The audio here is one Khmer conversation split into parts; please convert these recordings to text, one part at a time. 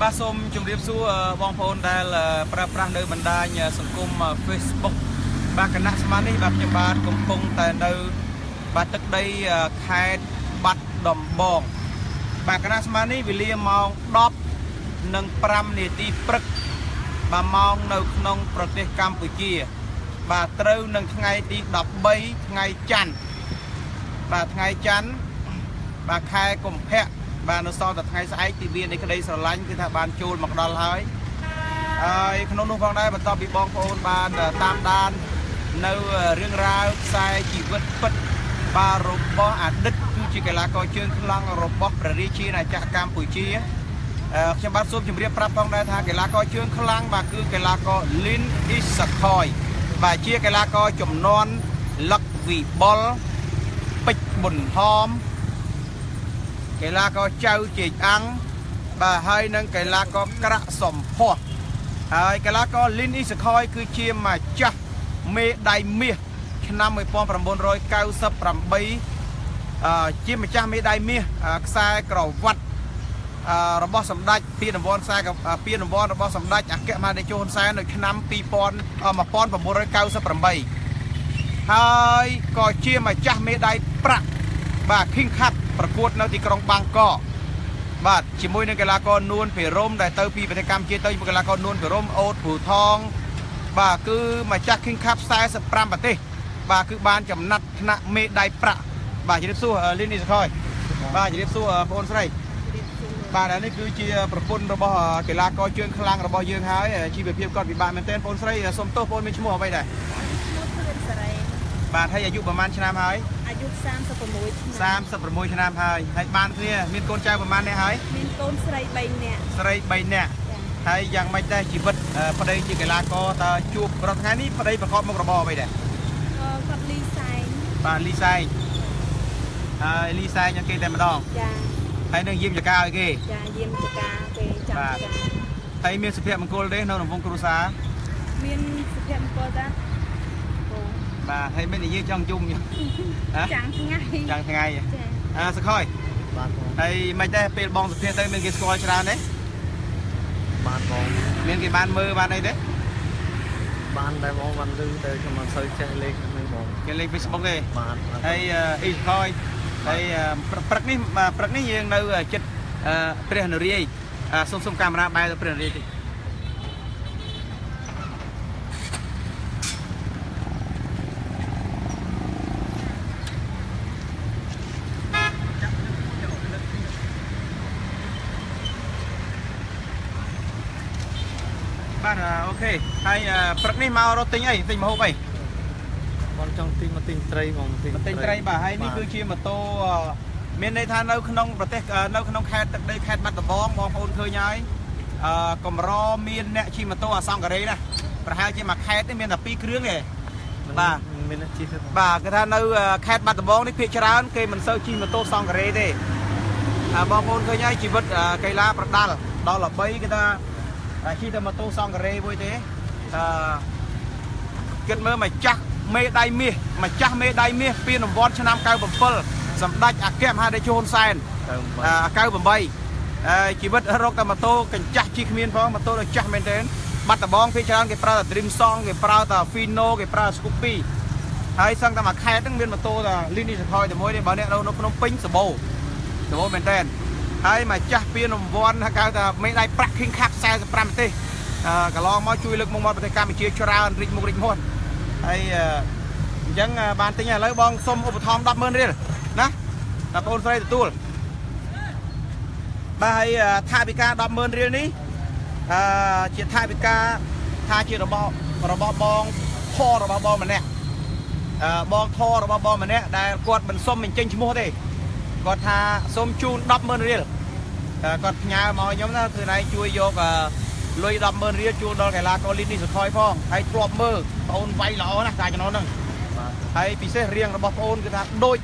បាទសូមជម្រាបសួរបងប្អូនដែលប្រើប្រាស់នៅបណ្ដាញសង្គម Facebook បាទគណៈសមានេះបាទខ្ញុំបាទកំពុងតែនៅបាទទឹកដីខេត្តបាត់ដំបងបាទគណៈសមានេះវេលាម៉ោង10:05នាទីព្រឹកបាទម៉ោងនៅក្នុងប្រទេសកម្ពុជា បាទត្រូវនឹងថ្ងៃទី13ថ្ងៃច័ន្ទបាទថ្ងៃច័ន្ទបាទខែកុម្ភៈបាទនៅសល់តែថ្ងៃស្អែកទិវានៃក្តីស្រឡាញ់គឺថាបានចូលមកដល់ហើយហើយក្នុងនោះផងដែរបន្ទាប់ពីបងប្អូនបានតាមដាននៅរឿងរ៉ាវខ្សែជីវិតពិតបាទរបស់អតីតគឺជាកីឡាករជើងខ្លាំងរបស់ព្រះរាជាណាចក្រកម្ពុជាខ្ញុំបាទសូមជម្រាបប្រាប់ផងដែរថាកីឡាករជើងខ្លាំងបាទគឺកីឡាករលីនអ៊ីសាខយបាទជាកីឡាករចំនួនលឹកវិបុលពេជ្រប៊ុនហមកីឡាករចៅជេកអាំងបាទហើយនឹងកីឡាករក្រាក់សំផស្សហើយកីឡាករលីនអ៊ីសាខយគឺជាម្ចាស់មេដាយមាសឆ្នាំ1998ជាម្ចាស់មេដាយមាសខ្សែក្រវ៉ាត់របស់សម្ដេចពានរង្វាន់ខ្សែពានរង្វាន់របស់សម្ដេចអគ្គមហាតេជោហ៊ុនសែននៅឆ្នាំ1998ហើយក៏ជាម្ចាស់មេដាយប្រាក់បាទ King Cup ប្រកួតនៅទីក្រុងបាងកកបាទជាមួយនឹងកីឡាករនួនភិរមដែលទៅពីប្រទេសកម្ពុជាទៅជាមួយកីឡាករនួនភិរមអូតភូថងបាទគឺម្ចាស់ King Cup 45ប្រទេសបាទគឺបានចំណាត់ថ្នាក់មេដាយប្រាក់បាទជម្រាបសួរលីននេះសខយបាទជម្រាបសួរបងអូនស្រីបាទនេះគឺជាប្រពន្ធរបស់កីឡាករជើងខ្លាំងរបស់យើងហើយជីវភាពគាត់ពិបាកមែនទែនបងអូនស្រីសូមទោសបងអូនមានឈ្មោះអ្វីដែរ ឈ្មោះធឿនសេរី បាទហើយអាយុប្រហែលឆ្នាំហើយ អាយុ36ឆ្នាំ 36ឆ្នាំហើយហើយបានគ្នាមានកូនចៅប្រហែលអ្នកហើយ មានកូនស្រី3នាក់ ស្រី3នាក់ហើយយ៉ាងម៉េចដែរជីវិតប្តីជាកីឡាករតើជួបរាល់ថ្ងៃនេះប្តីប្រកបមុខរបរអ្វីដែរ គាត់លីសែង បាទលីសែងហើយលីសែងឲ្យគេតែម្ដង ចា ហើយនឹងយាមចកាឲ្យគេ ចាយាមចកាគេចាំចកា ហើយមានសុភមង្គលទេនៅក្នុងវងគ្រួសារ មានសុភមង្គលតា បាទហើយមិននិយាយចង់យំ ចាំងថ្ងៃ ចាំងថ្ងៃ ចា អាសខយ បាទបង ហើយមិនដែរពេលបងសុភាទៅមានគេស្គាល់ច្រើនទេ បាទបង មានគេបានមើលបានអីទេ បានដែរបងបានលឺតែខ្ញុំមិនសូវចេះលេខហ្នឹងបង គេលេខ Facebook ទេ បាទ ហើយអ៊ីខយហើយព្រឹកនេះព្រឹកនេះយើងនៅចិត្តព្រះនរាយសុំសុំកាមេរ៉ាបែរទៅព្រះនរាយតិចបាទ OK ហើយព្រឹកនេះមករត់ទិញអីទិញម្ហូបអី បងចង់ទិញមកទិញត្រីបង ទិញត្រីបាទហើយនេះគឺជាម៉ូតូមានន័យថានៅក្នុងប្រទេសនៅក្នុងខេត្តទឹកដីខេត្តបាត់ដំបងបងប្អូនឃើញហើយអឺកម្រមានអ្នកជិះម៉ូតូអាសង្ការេណាប្រហែលជាមួយខេត្តនេះមានតែ2គ្រឿងទេ បាទមានអ្នកជិះទេ បាទគេថានៅខេត្តបាត់ដំបងនេះភាគច្រើនគេមិនសូវជិះម៉ូតូសង្ការេទេបងប្អូនឃើញហើយជីវិតកីឡាប្រដាល់ដល់ល្បីគេថាជិះតែម៉ូតូសង្ការេមួយទេអឺគិតមើលម្ចាស់មេដៃមាសម្ចាស់មេដៃមាសពានរង្វាន់ឆ្នាំ97សម្ដេចអគ្គមហាតេជោហ៊ុនសែន98ហើយជីវិតរកតែម៉ូតូកញ្ចាស់ជិះគ្មានផងម៉ូតូដល់ចាស់មែនទែនបាត់ដំបងភាគច្រើនគេប្រើតែ Dream Song គេប្រើតែ Fino គេប្រើ Scoopy ហើយសឹងតែមួយខេត្តហ្នឹងមានម៉ូតូតែលីនេះសខយតែមួយទេបើអ្នកនៅភ្នំពេញសបោសបោមែនទែនហើយម្ចាស់ពានរង្វាន់ហៅថាមេដៃប្រាក់ King Cup 45ប្រទេសកន្លងមកជួយលើកមុខមាត់ប្រទេសកម្ពុជាច្រើនរីកមុខរីកមាត់ហើយអញ្ចឹងបានទិញឥឡូវបងសុំឧបត្ថម្ភ100000រៀលណាដល់បងស្រីទទួលបាទហើយថវិកា100000រៀលនេះអឺជាថវិកាថាជារបស់បងធររបស់បងម្នាក់បងធររបស់បងម្នាក់ដែលគាត់មិនសុំបញ្ចេញឈ្មោះទេគាត់ថាសុំជូន100000រៀលគាត់ផ្ញើមកខ្ញុំណាគឺណៃជួយយកលុយ100000រៀលជួលដល់កីឡាករលីននេះសខយផងហើយធ្លាប់មើលបងអូនវាយល្អណាស់តែចំណងហ្នឹងហើយពិសេសរៀងរបស់បងអូនគឺថាដូច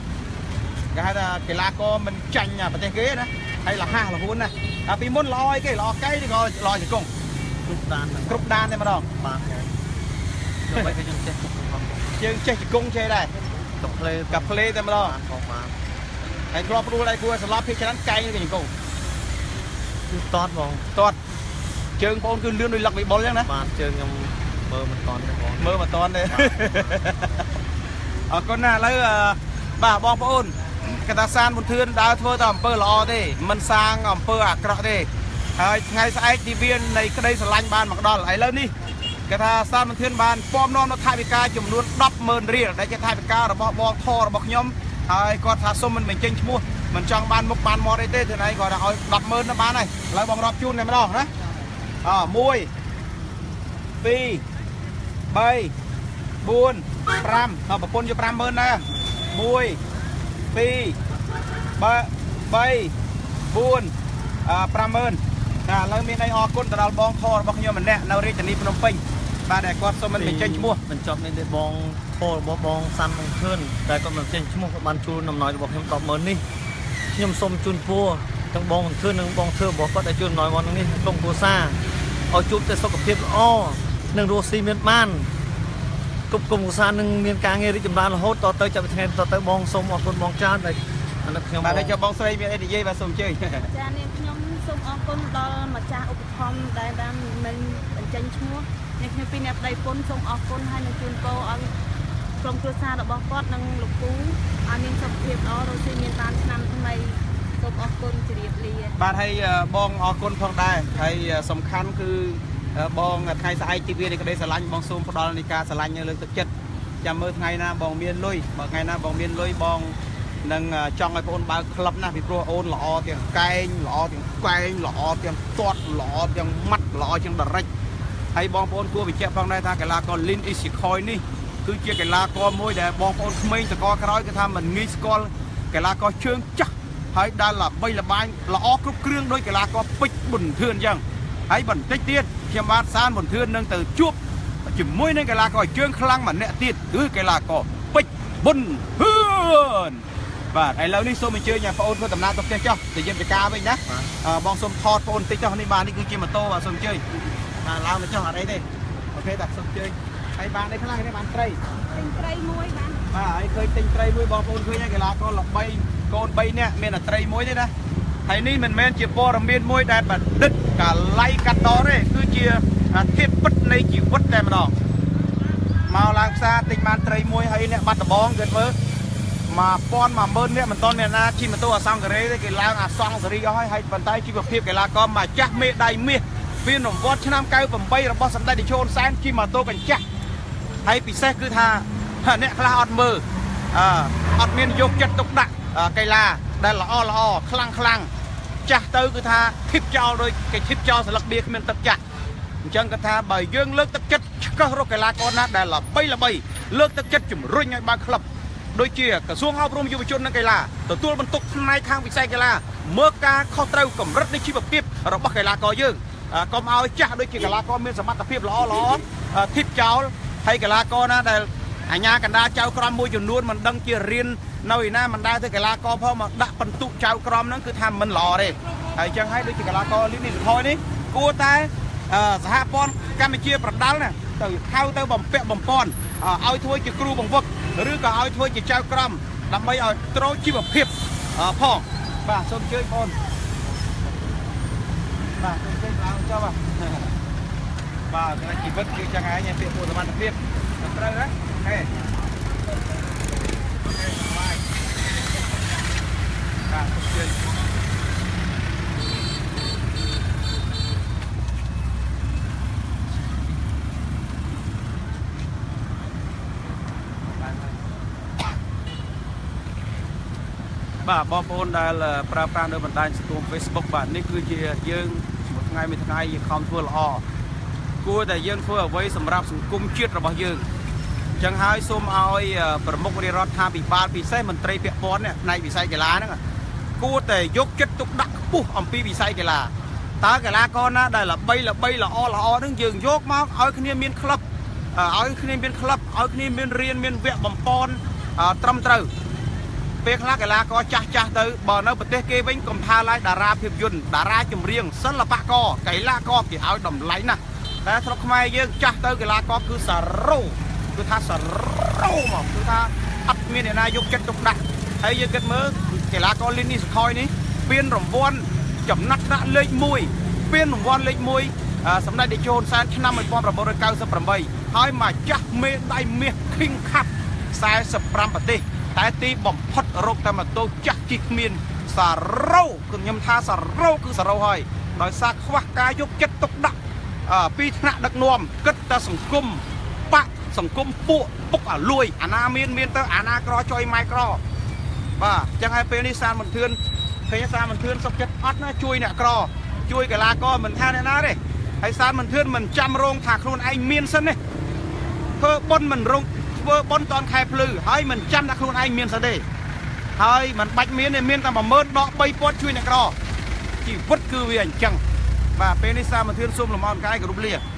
គេហៅថាកីឡាករមិនចាញ់ប្រទេសគេណាហើយលះលហួនណាតែពីមុនល្អអីគេល្អកៃឬក៏ល្អជង្គង់ គ្រប់ដាន គ្រប់ដានតែម្ដង បាទខ្ញុំខ្ញុំចេះ យើងចេះជង្គង់ចេះដែរ កាផ្លេ កាផ្លេតែម្ដង បាទ ហើយធ្លាប់ព្រួលដៃគួរសន្លប់ភាគច្រើនកែងឬជង្គង់ គឺតតបង ទាត់ជើងបងគឺលឿនដូចលឹកវិបុលអញ្ចឹងណា បាទជើងខ្ញុំមើលមិនតន់ទេបង មើលមិនតាន់ទេ អរគុណណាស់ឥឡូវបាទបងប្អូនកតាសានបុនធឿនដើរធ្វើតែអំពើល្អទេមិនសាងអំពើអាក្រក់ទេហើយថ្ងៃស្អែកទិវានៃក្តីស្រឡាញ់បានមកដល់ឥឡូវនេះកថាសានបុនធឿនបានពំនាំនៅថវិកាចំនួន100000រៀលដែលជាថវិការបស់បងធរបស់ខ្ញុំហើយគាត់ថាសុំមិនបញ្ចេញឈ្មោះមិនចង់បានមុខបានមាត់អីទេថ្ងៃនេះគាត់ថាឲ្យ100000ទៅបានហើយឥឡូវបងរាប់ជូនតែម្ដងណាអ1 2 3 4 5ដល់ប្រពន្ធយក50000ដែរ1 2 3 4 50000តែឥឡូវមានអីអរគុណទៅដល់បងខរបស់ខ្ញុំម្នាក់នៅរាជធានីភ្នំពេញបាទដែលគាត់សូមមិនបញ្ចេញឈ្មោះ បញ្ចប់នេះទេបងធររបស់បងសាន់មង្ខឿនតែគាត់មិនចេញឈ្មោះគាត់បានជូនអំណោយរបស់ខ្ញុំ100000នេះខ្ញុំសូមជូនពរទាំងបងមង្ខឿននិងបងធ្វើរបស់គាត់ដែលជូនអំណោយមកនេះក្រុមគ្រួសារឲ្យជួបតែសុខភាពល្អនិងរស់ស៊ីមានបានគ្រប់ក្រុមគ្រួសារនឹងមានការងាររីកចម្រើនរហូតតទៅចាប់ពីថ្ងៃតទៅបងសូមអរគុណបងច្រើនដែលអាណិតខ្ញុំ បាទហើយចុះបងស្រីមានអីនិយាយបាទសូមអញ្ជើញ ចានាងខ្ញុំសូមអរគុណដល់ម្ចាស់ឧបត្ថម្ភដែលបានមិនបញ្ចេញឈ្មោះនាងខ្ញុំពីរអ្នកប្តីប្រពន្ធសូមអរគុណហើយនឹងជូនពរឲ្យក្រុមគ្រួសាររបស់គាត់និងលោកពូឲ្យមានសុខភាពល្អរស់ស៊ីមានបានឆ្នាំថ្មីសូមអរគុណជម្រាបលា បាទហើយបងអរគុណផងដែរហើយសំខាន់គឺបងថ្ងៃស្អែកទិវានៃក្តីស្រឡាញ់បងសូមផ្ដល់នៃការស្រឡាញ់នៅលើកទឹកចិត្តចាំមើលថ្ងៃណាបងមានលុយបើថ្ងៃណាបងមានលុយបងនឹងចង់ឲ្យបងអូនបើកក្លឹបណាពីព្រោះអូនល្អទាំងកែងល្អទាំងកែងល្អទាំងទាត់ល្អទាំងម៉ាត់ល្អជាងដរិចហើយបងប្អូនគួរបញ្ជាក់ផងដែរថាកីឡាករលីនអ៊ីស៊ីខយនេះគឺជាកីឡាករមួយដែលបងប្អូនក្មេងសកលក្រោយគឺថាមិនងាយស្គាល់កីឡាករជើងចាស់ហើយដែលល្បីល្បាញល្អគ្រប់គ្រឿងដោយកីឡាករពេជ្រប៊ុនធឿនអញ្ចឹងហើយបន្តិចទៀតខ្ញុំបាទសានប៊ុនធឿននឹងទៅជួបជាមួយនឹងកីឡាករជើងខ្លាំងម្នាក់ទៀតគឺកីឡាករពេជ្រប៊ុនធឿនបាទឥឡូវនេះសូមអញ្ជើញបងប្អូនធ្វើដំណើរទៅផ្ទះចុះទៅយាមចការវិញណាបងសូមថតបងប្អូនបន្តិចចុះនេះបាទនេះគឺជាម៉ូតូបាទសូមអញ្ជើញបាទឡើងមកចុះអត់អីទេOK តាសូមអញ្ជើញហើយបានអីខ្លះនេះបានត្រី ទិញត្រីមួយបាន បាទហើយឃើញទិញត្រីមួយបងប្អូនឃើញហើយកីឡាករល្បីកូន3នាក់មានតែត្រីមួយទេណាហើយនេះមិនមែនជាព័ត៌មានមួយដែលបណ្ឌិតកាលៃកាត់តទេគឺជាធាតុពិតនៃជីវិតតែម្ដងមកឡើងផ្សារទិញបានត្រីមួយហើយអ្នកបាត់ដំបងគេមើល1000 10000នាក់មិនតន់អ្នកណាជិះម៉ូតូអាសង្ការ៉េទេគេឡើងអាសង្សេរីអស់ហើយហើយប៉ុន្តែជីវភាពកីឡាករម្ចាស់មេដៃមាសពានរង្វាន់ឆ្នាំ98របស់សម្ដេចតេជោហ៊ុនសែនជិះម៉ូតូកញ្ចាស់ហើយពិសេសគឺថាអ្នកខ្លះអត់មើលអត់មានយកចិត្តទុកដាក់កីឡាដែលល្អល្អខ្លាំងខ្លាំងចាស់ទៅគឺថាធៀបចោលដូចគេធៀបចោលស្លឹកបៀគ្មានទឹកចាស់អញ្ចឹងគាត់ថាបើយើងលើកទឹកចិត្តឆ្កឹះរកកីឡាករណាដែលល្បីល្បីលើកទឹកចិត្តជំរុញឲ្យបើកក្លឹបដូចជាក្រសួងអប់រំយុវជននិងកីឡាទទួលបន្ទុកផ្នែកខាងវិស័យកីឡាមើលការខុសត្រូវកម្រិតនៃជីវភាពរបស់កីឡាករយើងកុំឲ្យចាស់ដូចជាកីឡាករមានសមត្ថភាពល្អល្អធៀបចោលហើយកីឡាករណាដែលអាញាកណ្ដាលចៅក្រមមួយចំនួនមិនដឹងជារៀននៅឯណាមិនដែលទៅកីឡាករផងមកដាក់បន្ទុកចៅក្រមហ្នឹងគឺថាមិនល្អទេហើយអញ្ចឹងហើយដូចជាកីឡាករលីនេះថយនេះគួរតែសហព័ន្ធកម្ពុជាប្រដាល់ណាទៅហៅទៅបំពាក់បំពន់ឲ្យធ្វើជាគ្រូបង្វឹកឬក៏ឲ្យធ្វើជាចៅក្រមដើម្បីឲ្យត្រូវជីវភាពផងបាទសូមអញ្ជើញបងបាទសូមអញ្ជើញឡើងចុះបាទបាទជីវិតគឺចឹងឯងពាក្យពួកសមត្ថភាពត្រូវណាហេ OK bye បាទសូមអញ្ជើញបាទបងប្អូនដែលប្រើប្រាស់នៅបណ្ដាញសង្គម Facebook បាទនេះគឺជាយើងមួយថ្ងៃមួយថ្ងៃយើងខំធ្វើល្អគួរតែយើងធ្វើអ្វីសម្រាប់សង្គមជាតិរបស់យើងអញ្ចឹងហើយសូមឲ្យប្រមុខរាជរដ្ឋាភិបាលពិសេសមន្ត្រីពាក់ព័ន្ធនេះផ្នែកវិស័យកីឡាហ្នឹងគួរតែយកចិត្តទុកដាក់ខ្ពស់អំពីវិស័យកីឡាតើកីឡាករណាដែលល្បីល្បីល្អល្អហ្នឹងយើងយកមកឲ្យគ្នាមានក្លឹបឲ្យគ្នាមានក្លឹបឲ្យគ្នាមានរៀនមានវគ្គបំពន់ត្រឹមត្រូវពេលខ្លះកីឡាករចាស់ចាស់ទៅបើនៅប្រទេសគេវិញកុំថាឡើយតារាភាពយន្តតារាចម្រៀងសិល្បករកីឡាករគេឲ្យតម្លៃណាស់តែស្រុកខ្មែរយើងចាស់ទៅកីឡាករគឺសារ៉ូគឺថាសារ៉ូមកគឺថាអត់មានអ្នកណាយកចិត្តទុកដាក់ហើយយើងគិតមើលកីឡាករលីននេះសខយនេះពានរង្វាន់ ចំណាត់ថ្នាក់លេខ1ពានរង្វាន់លេខ1សម្ដេចតេជោហ៊ុនសែនឆ្នាំ1998ហើយម្ចាស់មេដៃមាស King Cup 45ប្រទេសតែទីបំផុតរកតែម៉ូតូចាស់ជិះគ្មានសារ៉ូគឺខ្ញុំថាសារ៉ូគឺសារ៉ូហើយដោយសារខ្វះការយកចិត្តទុកដាក់ពីថ្នាក់ដឹកនាំគិតតែសង្គមបាក់សង្គមពួកពុកអាលួយអាណាមានមានទៅអាណាក្រចុយម៉ែក្របាទអញ្ចឹងហើយពេលនេះសានមិនធឿនឃើញសានមិនធឿនសុកចិត្តអត់ណាជួយអ្នកក្រជួយកីឡាករមិនថាអ្នកណាទេហើយសានមិនធឿនមិនចាំរងថាខ្លួនឯងមានសិនទេធ្វើប៉ុនមិនរងធ្វើប៉ុនតនខែភ្លឺហើយមិនចាំថាខ្លួនឯងមានសិនទេហើយមិនបាច់មានទេមានតែ10000ដក3000ជួយអ្នកក្រជីវិតគឺវាអញ្ចឹងបាទពេលនេះសាមធានសូមលំអរកាយគោរពលា។